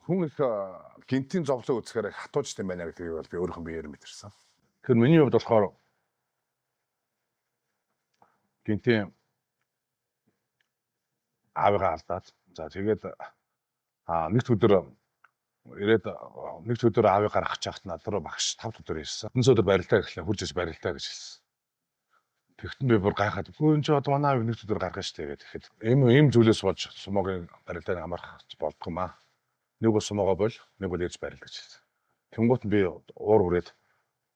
Хүн их гинтийн зовлон үзэхээр хатуужтай юм байна гэдгийг бол би өөрийнхөө биеэр мэдэрсэн. Тэгэхээр миний хувьд болохоор гинтийн аавыгаа алдаад, за тэгээд нэг өдөр ирээд, нэг өдөр аавыг гаргах чахт над руу багш 5 өдөр ирсэн. Өнс өдөр барилдаа гэхлээр хурж иж барилдаа гэж хэлсэн. Тэгтэн би бүр гайхаад, "Үгүй, энэ чи одоо манай аавыг нэг өдөр гаргана шүү дээ" гэхэд ийм ийм зүйлээс болж сумогийн барилдааг амарх болдго юм аа. Нэг бол сумогоо бол, нэг бол ээж барил гэж хэлсэн. Тэнгуут нь би уур хүрээд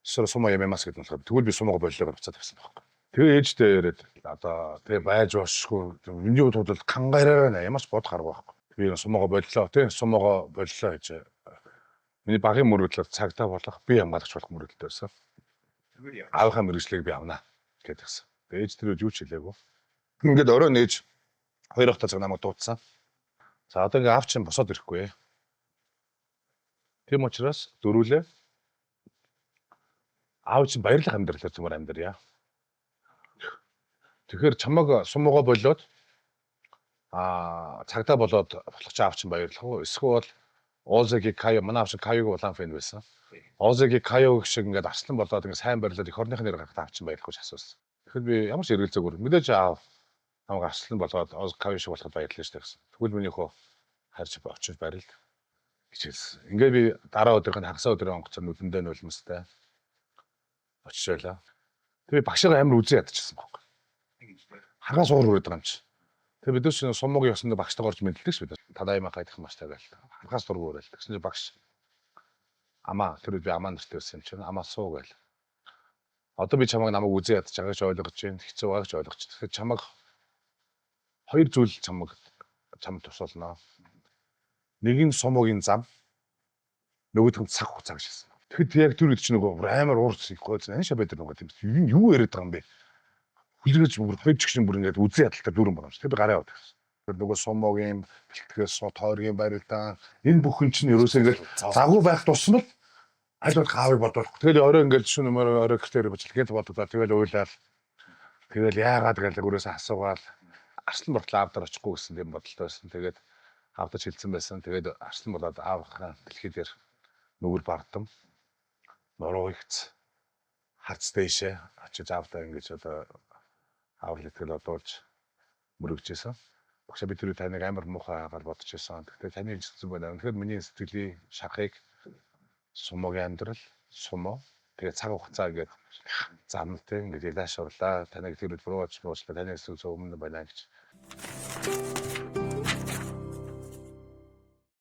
сумо ямаас гэдэг нь болохоор тэгвэл би сумогоо боллоо гэж буцаад тавьсан байхгүй. Тэгээ ээжтэй яриад, одоо тэгээ байж бошгүй, миний хувьд бол кангараа байна, ямар ч бодох арга байхгүй. Би сумогоо боллоо тий, сумогоо боллоо гэж. Миний багын мөрөөдлөөр цагдаа болох, би хамгаалагч болох мөрөөдөлтэй байсан. Аавынхаа мэргэжлийг би авнаа гэдэгсэн. Тэгээ ээж тэр үед юу ч хэлээгүй. Ингээд орой нээж 2 хата цаг намайг дуудсан. За, одоо ингээ аав чинь босоод ирэхгүй. Тийм учраас дөрүүлээ. Аав чинь баярлах амьдралаар зүгээр амьдрья. Тэгэхээр чамайг сумуугаа болоод цагдаа болоод болох чинь аав чинь баярлах уу? Эсвэл Озеги Кайо, манай аав чинь Кайогийн улаан fan байсан. Озеги Кайо шиг ингээд арслан болоод ингээд сайн барилаад эх орныхын нэр гаргахад аав чинь баярлах уу гэж асуусан. Тэгэхээр би ямар ч эргэлзээгүй, мэдээж аав намайг арслан болгоод Оз Кайо шиг болоход баярлалаа шүү дээ гэсэн. Тэгвэл миний хөө харж очиж барил гэж хэлсэн. Ингээд би дараа өдрийнх нь хагасаа өдрийн онгоцоор нүдэндээ нулимстай очиж байлаа. Тэгээ багшигаа амар үзэн ядчихсан байхгүй. Харгаас уур хүрээд байгаа юм чи. Тэгээ бид нар чинь сумуугийн ёсонд багштайгаа орж мэдлдэг ш бид. Тадаймаа гайдах маш тагаал. Харгаас дургу уурал. Тэгсэн чинь багш амаа, тэр үед би амаа нартай байсан юм чинь, амаа суу гээл. Одоо би чамайг намайг үзэн ядаж байгааг ч ойлгож байна. Хэцүү байгааг ч ойлгож байна. Тэгэхээр чамайг хоёр зүйл чамайг чамд тусалнаа. Нэг нь сумуугийн зам, нөгөөх нь цаг хугацаа гэж хэлсэн. Тэгэхэд яг тэр үед чинь нөгөө амар уур гойц энэ шаб дээр нөгөө тийм юу яриад байгаа юм бэ? Хүлээж бүр хоёр чигшин бүр ингээд үзэн ядалтай дүүрэн байгаа юм шиг. Тэр би гараа яваад гэсэн. Тэр нөгөө сумуугийн бэлтгэл, тойргийн барилдаан энэ бүхэн чинь ерөөсөө ингээд завгүй байх тусмал аль болох аавыг бодуулах. Тэгэл орой ингээд шөнө мөрөө орой гэртээ бочл гээд бодогдоо, тэгэл уйлал. Тэгэл яагаад гээл өрөөсөө асуугаал, арслан болтлоо аав дээр очихгүй гэсэн тийм бодолтой байсан. Тэгээд аавдаж хэлсэн байсан. Тэгээд арслан болоод аавынхаа дэлхий дээр нүгэл бардам нуруу ихц харц дээшээ очиж аавдаа ингэж одоо аавал итгэл одуулж мөрөгжсэн. Багшаа, би тэр таныг амар муухай хагаар бодож байсан. Тэгэхээр таны хэлсэн байна. Үнэхээр миний сэтгэлийн шархыг сумогийн амьдрал, сумо, тэгээ цаг хугацаа гээд замтай ингэж илааш урлаа. Таныг тэр үед буруу бодож уучлаа. Таны эсвэл өмнө байна гэж.